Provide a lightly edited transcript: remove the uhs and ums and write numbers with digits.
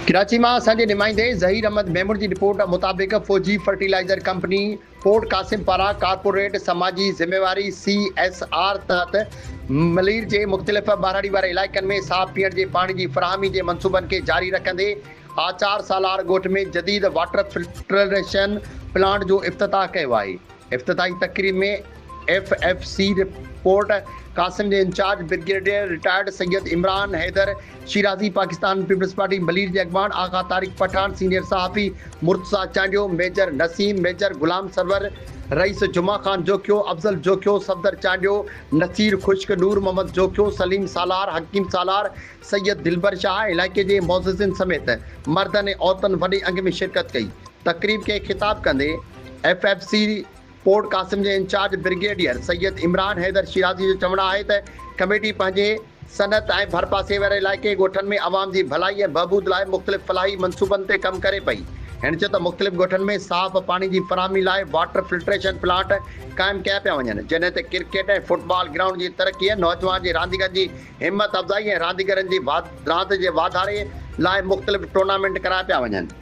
ڪراچي مان اسان جي نمائندي ظهير احمد ميمڻ جي رپورٽ مطابق فوجي فرٽيلائيزر ڪمپني پورٽ قاسم پاران ڪارپوريٽ سماجي ذميواري سي ايس آر تحت ملير جي مختلف ٻهراڙي واري علائقن ۾ صاف پيئڻ جي پاڻي جي فراهمي جي منصوبن کي جاري رکندي آچار سالار ڳوٺ ۾ جديد واٽر فلٽريشن پلانٽ جو افتتاح ڪيو آهي. افتتاحي تقريب ۾ F F C port Qasim جي incharge brigadier retired Syed Imran Haider Shirazi, Pakistan Peoples Party Malir جي اڳواڻ آغا طارق پٺاڻ، سينيئر صحافي مرتضيٰ چانڊيو، ميجر نسيم، ميجر غلام سرور، رئيس جمعه خان جوکيو، افضل جوکيو، صفدر چانڊيو، نصير خشڪ، نور محمد جوکيو، سليم سالار، حڪيم سالار، سيد دلبر شاهه ۽ علائقي جي معززين سميت مردن ۽ عورتن وڏي انگ ۾ شرڪت ڪئي. تقريب کي خطاب ڪندي F F C port Qasim جي انچارج برگيڊيئر سيد عمران حيدر شيرازي جو چوڻ آهي ته ڪميٽي پنهنجي صنعت ۽ ڀرپاسي واري علائقي ڳوٺن ۾ عوام جي ڀلائي ۽ بهبود لاء مختلف فلاحي منصوبن تي ڪم ڪري پئي. هن چيو ته مختلف ڳوٺن ۾ صاف پاڻي جي فراهمي لاء واٽر فلٽريشن پلانٽ قائم ڪيا پيا وڃن جڏهن ته ڪرڪيٽ ۽ فٽبال گرائونڊ جي ترقي نوجوان جي رانديگرن جي همت افزائي ۽ رانديگرن جي راند جي واڌاري لاء مختلف ٽورنامينٽ ڪرايا پيا وڃن.